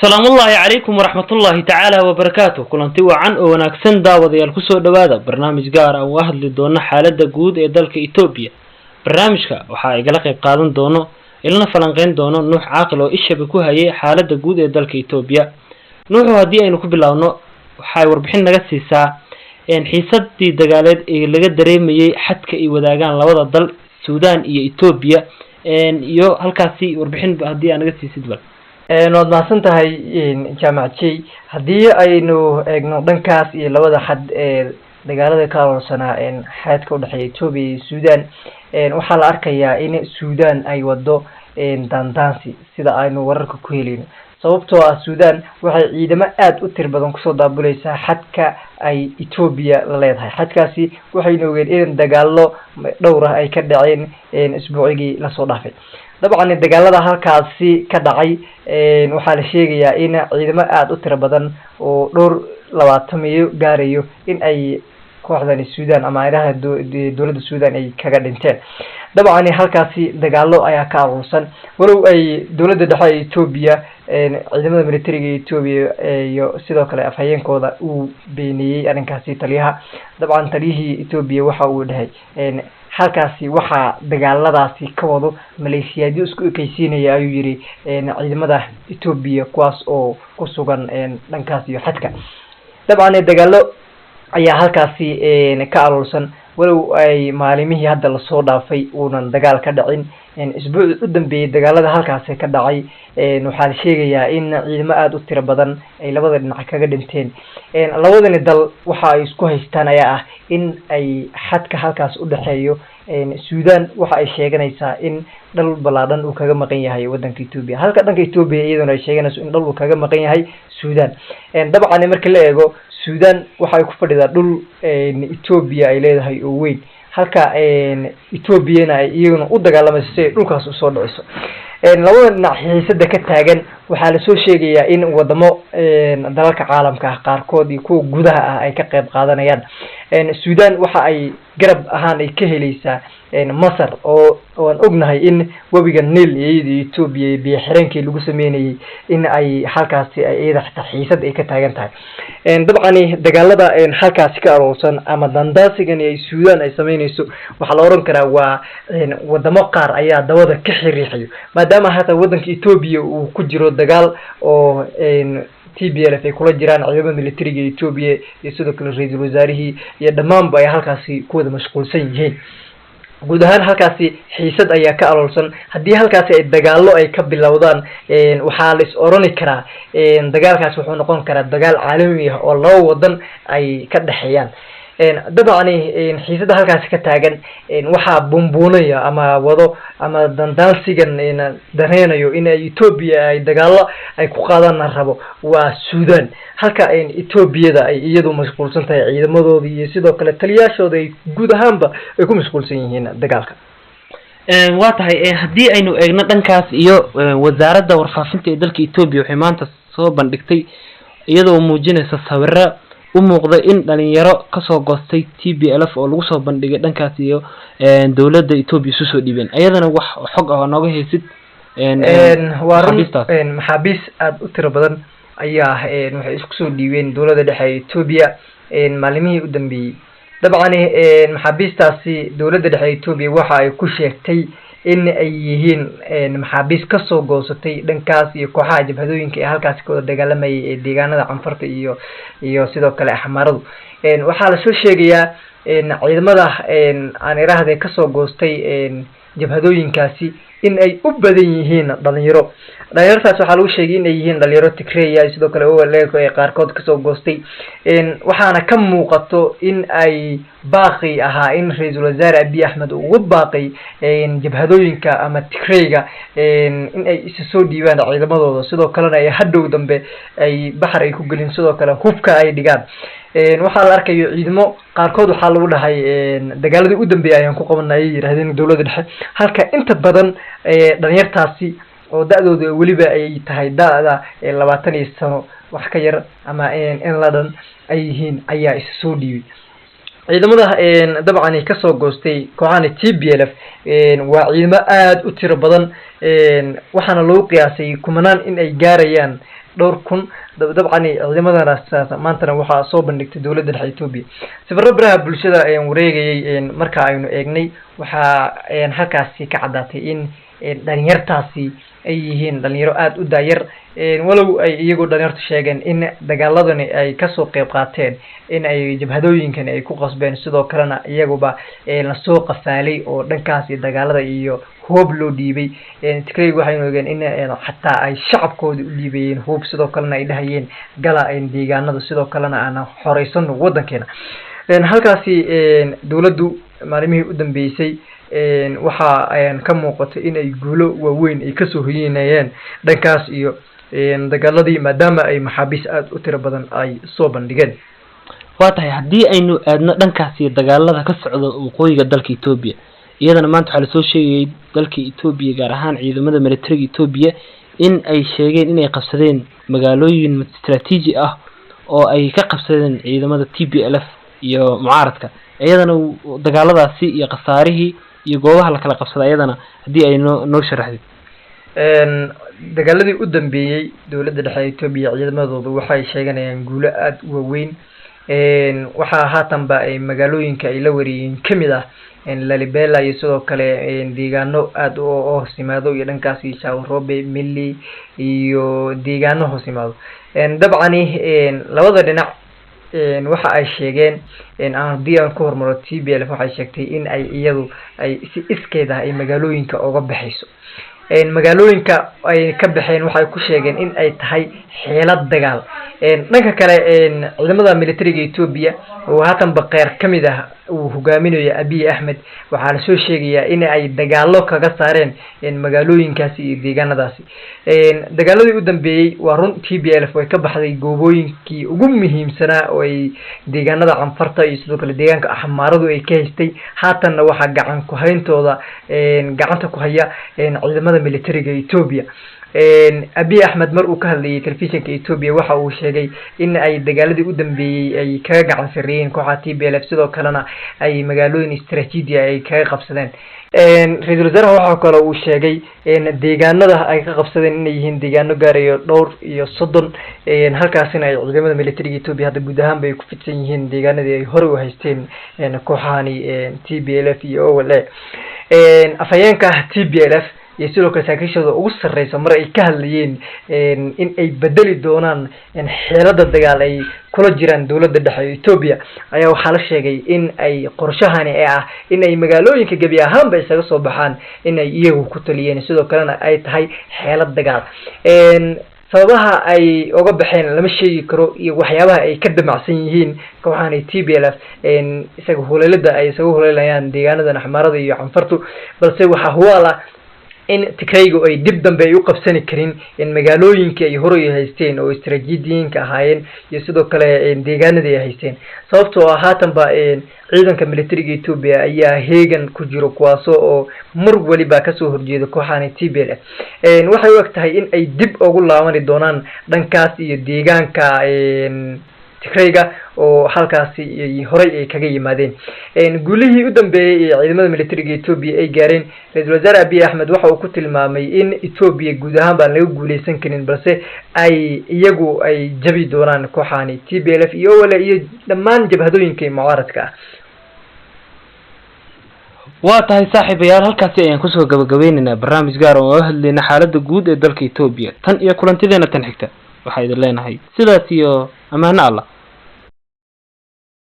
Salaamullaahi calaykum waraxmatullaahi tacaala wabarakaatu. Kulanti wacan oo wanaagsan, daawadayaal. Kusoo dhowaada barnaamij gaar ah uga hadli doono xaaladda guud ee dalka Etoobiya. Barnaamijka waxaa igala qayb qaadan doono, ilana falanqeyn doono Nuux Caaqil oo ishaba ku hayay xaaladda guud ee dalka Etoobiya. Nuuxu, haddii aynu ku bilaabno, waxay warbixin naga siisaa xiisadii dagaaleed ee laga dareemayay xadka ay wadaagaan labada dal, Suudaan iyo Etoobiya, iyo halkaasi warbixin haddii aa naga siisid bal. Waad mahadsan tahay, Jaamac J. Haddii aynu eegno dhankaas iyo labada xad ee dagaalada ka aloolsanaa xadka udhexeeya Etoobiya iyo Suudan, waxaa la arkayaa in Suudan ay wado daandaansi, sida aynu wararka ku helayno, sababtoo ah Suudan waxay ciidamo aada u tir badan kusoo daabuleysaa xadka ay Etoobiya la leedahay. Xadkaasi waxaynu ogeen in dagaalo dhowr ah ay ka dhaceen isbuucigii lasoo dhaafay. Dabcan dagaalada halkaasi ka dhacay waxaa la sheegayaa in ciidamo aada u tiro badan oo dhowr labaatamiyo gaarayo in ay kooxdani Suudan ama ilaha dowladda Suudan ay kaga dhinteen. Dabcan halkaasi dagaalo ayaa ka aruursan, walow ay dowladda dhexe ee Etoobiya, ciidamada militariga Etoobiya iyo sidoo kale afhayeenkooda uu beeniyey arrinkaasi. Taliyaha, dabcan taliyihii Etoobiya, waxa uu dhahay halkaasi waxaa dagaaladaasi ka wado maleeshiyaadyo isku ekeysiinaya, ayuu yiri, ciidamada Etoobiya, kuwaas oo ku sugan dhankaas iyo xadka. Dabcan dagaalo ayaa halkaasi ka aloolsan, walow ay maalimihii hadda lasoo dhaafay uunan dagaal ka dhacin. Isbuucii u dambeeyey dagaalada halkaasi ka dhacay waxaa la sheegayaa in ciidamo aada u tiro badan ay labada dhinac kaga dhinteen. Labadani dal waxa ay isku haystaan ayaa ah in ay xadka halkaas udhexeeyo. Suudan waxa ay sheeganaysaa in dhul ballaadhan uu kaga maqan yahay wadanka Etoobiya, halka dhanka Etoobiya iyaduna ay sheeganayso in dhul uu kaga maqan yahay Suudan. Dabcan marka la eego, Suudan waxa ay ku fadhidaa dhul Etoobiya ay leedahay oo weyn, halka Etoobiyana ay iyaguna u dagaalamayso si ay dhulkaas usoo dhiciso. Labada dhinac xiisada ka taagan waxaa lasoo sheegayaa in wadamo dalalka caalamka ah qaarkood iyo kuwa gudaha ah ay ka qeyb qaadanayaan. Suudan waxa ay garab ahaan ay ka heleysaa Masar, oo aan ognahay in webiga Nil iyada Etoobiya biyo xireenkii lagu sameynayay in ay halkaasi iyada xitaa xiisad ay ka taagan tahay. Dabcani dagaalada halkaasi ka aroorsan ama dandaansigani ay Suudan ay sameyneyso waxaa la oran karaa waa wadamo qaar ayaa dabada ka xiriixayo, maadaama hata wadanka Etoobiya uu ku jiro dagaal oo TPLF ay kula jiraan ciidamada militariga Etoobiya, iyo sidoo kale ra-iisul wasaarihii iyo dhammaanba ay halkaasi ku wada mashquulsan yihiin. Guud ahaan halkaasi xiisad ayaa ka aloolsan. Haddii halkaasi ay dagaallo ay ka bilowdaan, waxaa la is orani karaa dagaalkaasi wuxuu noqon karaa dagaal caalami ah oo laba wadan ay ka dhexeeyaan. Dabcani xiisadda halkaasi ka taagan waxaa buunbuunaya ama wado ama dandaansigan daneynayo in ay Etoobiya ay dagaallo ay ku qaadaan rabo waa Suudan, halka Etoobiyada ay iyadu mashquulsan tahay ciidamadooda iyo sidoo kale taliyaashooda ay guud ahaanba ay ku mashquulsan yihiin dagaalka. Waa tahay. Haddii aynu eegno dhankaas iyo wasaaradda warfaafinta ee dalka Etoobiya, waxay maanta soo bandhigtay, iyadoo muujinaysa sawiro u muuqda in dhalinyaro kasoo goostay TPLF oo lagu soo bandhigay dhankaas iyo dowladda Etoobiya isu soo dhiibeen. Ayadana wax xog ah oo nooga haysid? Waa run, maxaabiis aada u tiro badan ayaa waxay isku soo dhiibeen dowladda dhexe ee Etoobiya maalimihii u dambeeyey. Dabcani maxaabiistaasi dowladda dhexe ee Etoobiya waxa ay ku sheegtay in ay yihiin maxaabiis kasoo goosatay dhankaas iyo kooxaha jabhadooyinka ee halkaasi ka wada dagaalamayay ee deegaanada Canfarta iyo sidoo kale Axmaaradu. Waxaa lasoo sheegayaa ciidamada aan iraahde kasoo goostay jabhadooyinkaasi in ay u badan yihiin dhalinyaro. Dhalinyartaas waxaa lagu sheegay in ay yihiin dhalinyaro Tigreya, sidoo kale OLA ee qaarkood kasoo goostay. Waxaana ka muuqato in ay baaqi ahaa in ra-iisul wasaare Abiy Axmed uu ugu baaqay jabhadooyinka ama Tigreyga in ay isa soo dhiibaan ciidamadooda, sidoo kalena ay hadhow dambe ay baxar ay ku gelin, sidoo kale hubka ay dhigaan. Waxaa la arkayo ciidamo qaarkood waxaa lagu dhahay dagaaladii u dambeeyay ayaan ku qabanay, ayay yidhahdeen dowladda dhexe, halka inta badan dhalinyartaasi oo da-dooda weliba ay tahay da-da 20 iyo sano wax ka yar ama in la dhan ay yihiin ayaa isa soo dhiibay ciidamada. Dabcan kasoo goostay kooxahani TPLF waa ciidamo aada u tiro badan, waxaana lagu qiyaasay kumanaan in ay gaarayaan. dhowr kun. Dabcan ciidamadana maantana waxaa soo bandhigtay dowladda dhexe Etoobiya. Sawirro baraha bulshada wareegayay marka aynu eegnay, waxaa halkaasi ka caddaatay in dhalinyartaasi ay yihiin dhalinyaro aada u daayar, walow ay iyagoo dhalinyartu sheegeen in dagaaladani ay kasoo qeyb qaateen, in ay jabhadooyinkani ay ku qasbeen, sidoo kalena iyaguba lasoo qafaalay oo dhankaasi dagaalada iyo hoob loo dhiibay. Tigrayg waxaynu ogeen in xataa ay shacabkooda u dhiibayeen hoob, sidoo kalena ay dhahayeen gala deegaanada, sidoo kalena aan xoreysano wadankeena. Halkaasi dowladdu maalimihii u dambeysay waxa ka muuqatay in ay guulo waaweyn ay kasoo hoyinayeen dhankaas iyo dagaaladii, maadaama ay maxaabiis aada u tiro badan ay soo bandhigeen. Waa tahay. Haddii aynu aadno dhankaas iyo dagaalada ka socda waqooyiga dalka Etoobiya, iyadana maanta waxaa lasoo sheegayay dalka Etoobiya, gaar ahaan ciidamada militariga Etoobiya, in ay sheegeen inay qabsadeen magaalooyin istraatiiji ah oo ay ka qabsadeen ciidamada TPLF iyo mucaaradka. Iyadana dagaaladaasi iyo khasaarihii iyo goobaha la kala qabsaday, iyadana haddii ay noo sharaxdid. Dagaaladii u dambeeyey, dowladda dhexe Etoobiya ciidamadoodu waxay sheeganayaan guulo aada u waaweyn. Waxaa haatanba ay magaalooyinka ay la wareeyeen kamid ah Lalibela iyo sidoo kale deegaano aada u hoos yimaado iyo dhankaasi Shawarobe, Mili iyo deegaano hoos yimaado. Dabcani labada dhinac waxa ay sheegeen, haddii aan ku hormaro TPLF, waxay sheegtay in ay iyadu ay si iskeed ah ay magaalooyinka uga baxayso. Magaalooyinka ay ka baxeen waxay ku sheegeen in ay tahay xeelad dagaal. Dhanka kale, ciidamada militariga Etoobiya oo haatan baqeer kamid ah uu hogaaminayo Abiy Axmed, waxaa lasoo sheegayaa in ay dagaalo kaga saareen magaalooyinkaasi iyo deegaanadaasi. Dagaaladii u dambeeyey, waa run, TPLF way ka baxday goobooyinkii ugu muhiimsanaa oo ay deegaanada Canfarta iyo sidoo kale deegaanka Axmaaradu ay ka haystay. Haatanna waxaa gacan ku hayntooda gacanta ku haya ciidamada militariga Etoobiya. Abiy Axmed mar uu ka hadlayay telefishinka Etoobiya waxa uu sheegay in ay dagaaladii u dambeeyey ay kaga gacan sarreeyeen kooxaha TPLF, sidoo kalena ay magaalooyin istraatiiji ay kaga qabsadeen. Ra-iisul wasaaraha waxaa kale uu sheegay deegaanada ay ka qabsadeen inay yihiin deegaano gaarayo dhowr iyo 30, halkaasina ay ciidamada militariga Etoobiya hadda guud ahaan bay ku fidsan yihiin deegaanadii ay horey u haysteen kooxahani TPLF iyo OLA. Afhayeenka TPLF iyo sidoo kale saraakiishooda ugu sarreysa mar ay ka hadlayeen in ay bedeli doonaan xeelada dagaal ay kula jiraan dowladda dhexe ee Etoobiya, ayaa waxaa la sheegay in ay qorshahani ee ah in ay magaalooyinka gebi ahaanba isaga soo baxaan in ay iyagu ku taliyeen, sidoo kalena ay tahay xeelad dagaal. Sababaha ay uga baxeen lama sheegi karo iyo waxyaabaha ay ka damacsan yihiin kooxahani TPLF isaga huleelada ay isaga huleelayaan deegaanadan Axmaarada iyo Canfartu, balse waxaa huwaal ah in Tigraygu ay dib dambe ay u qabsani karin in magaalooyinkii ay horey haysteen oo istaraatiijiyiinka ahaayeen iyo sidoo kale deegaanadii ay haysteen, sababtoo ah haatanba ciidanka militariga Etoobiya ayaa heegan ku jiro, kuwaaso oo mar waliba kasoo horjeeda kooxahani TPLF. Waxay u eg tahay in ay dib ugu laabani doonaan dhankaas iyo deegaanka Tigrayga oo halkaasi horey ay kaga yimaadeen. Guulihii u dambeeyey ee ciidamada militariga Etoobiya ay gaareen, ra-iisul wasaare Abiy Axmed waxa uu ku tilmaamay in Etoobiya guud ahaan baan laga guuleysan karin, balse ay iyagu ay jabi doonaan kooxahani TPLF iyo OLA iyo dhammaan jabhadooyinka mucaaradka ah. Waa tahay saaxiibayaal, halkaasi ayaan kusoo gabagabeyneynaa barnaamij gaar oo oga hadlayna xaaladda guud ee dalka Etoobiya. Tan iyo kulantideena tan xigta, waxaa idin leenahay sidaas iyo ammaano Allah.